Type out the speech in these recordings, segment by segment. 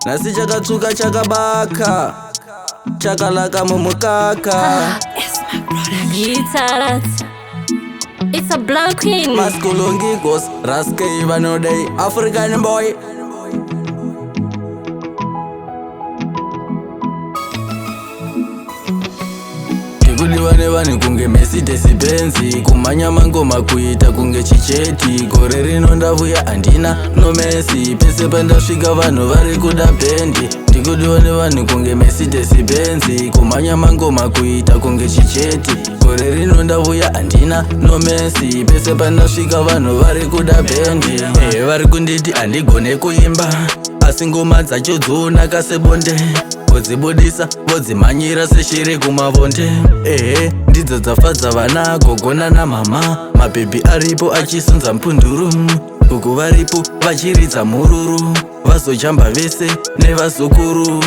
Nhasi chakatsvuka chakabaka, chakalaka mumukaka. Guitar. It's a black queen. Maskulungigos Raskei vanodei African boy. Ndikudiwa nevanhu kunge Mercedes Benz, kumhanya mangoma kuita kunge chicheti. Gore rino ndavuya, handina no mercy. Pese pandasvika vanhu vari kuda bhendi. Ndikudiwa nevanhu kunge Mercedes Benz, kumhanya mangoma kuita kunge chicheti. Gore rino ndavuya, handina no mercy. Pese pandasvika vanhu vari kuda bhendi. Vari kunditi handigone kuimba, asi ngoma dzacho dzonaka sebonde. Vodzibudisa, vodzimhanyira seshiri kumavonde. Ehe, ndidzo dzafadza vana gogona namama. Mabhebhi aripo achisunza mupunduru, gugu varipo vachiridza mhururu, vazojamba vese nevazukuru.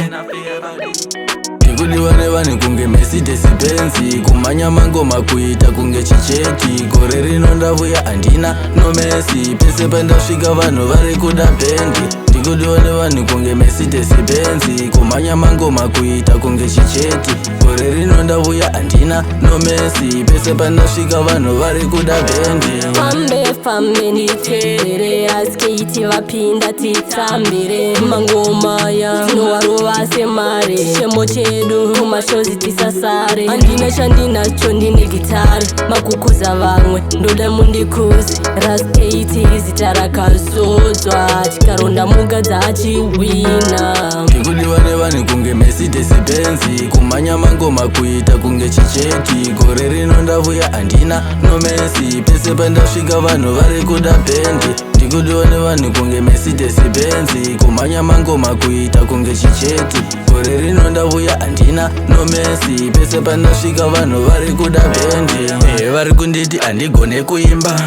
Ndikudiwa nevanhu kunge Mercedes Benz, kumhanya mangoma kuita kunge chicheti. Gore rino ndavuya, handina no mercy. Pese pandasvika vanhu vari kuda bhendi. Ndikudiwa nevanhu kunge Mercedes Benz, kumhanya mangoma kuita kunge chicheti. Gore rino ndavuya, handina no mercy. Pese pandasvika vanhu vari kuda bhendi. Fambe fambe nditeere, asikeiti vapinda, titambire mangoma ya tinowarova semare. Chemo chedu kumashozi tisasare. Handina chandinacho, ndine gitare. Makukuza vamwe, ndoda mundikuze. Raskeiti zita rakazodzwa, tikaronda mugadza achiwina. Ndikudiwa nevanhu kunge Mercedes Benz, kumhanya mangoma kuita kunge chicheti. Gore rino ndavuya, handina no mercy. Pese pandasvika vanhu vari kuda bhendi. Ndikudiwa nevanhu kunge Mercedes Benz, kumhanya mangoma kuita kunge chicheti. Gore rino ndavuya, handina no mercy. Pese pandasvika vanhu vari kuda bhendi. Vari kunditi handigone kuimba,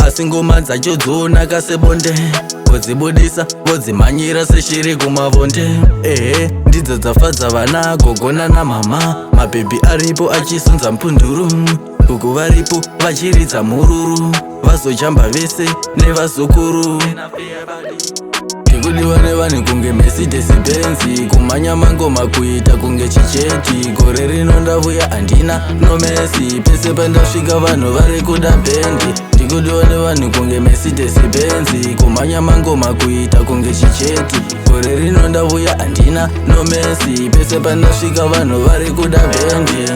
asi ngoma dzacho dzonaka sebonde. Vodzibudisa, vodzimhanyira seshiri kumavonde. Ehe, ndidzo dzafadza vana gogona namama. Mabhebhi aripo achisunza mupunduru, gugu varipo vachiridza mhururu, vazojamba vese nevazukuru. Ndikudiwa nevanhu kunge Mercedes Benz, kumhanya mangoma kuita kunge chicheti. Gore rino ndavuya, handina no mercy. Pese pandasvika vanhu vari kuda bhendi. Ndikudiwa nevanhu kunge Mercedes Benz, kumhanya mangoma kuita kunge chicheti. Gore rino ndavuya, handina no mercy. Pese pandasvika vanhu vari kuda bhendi.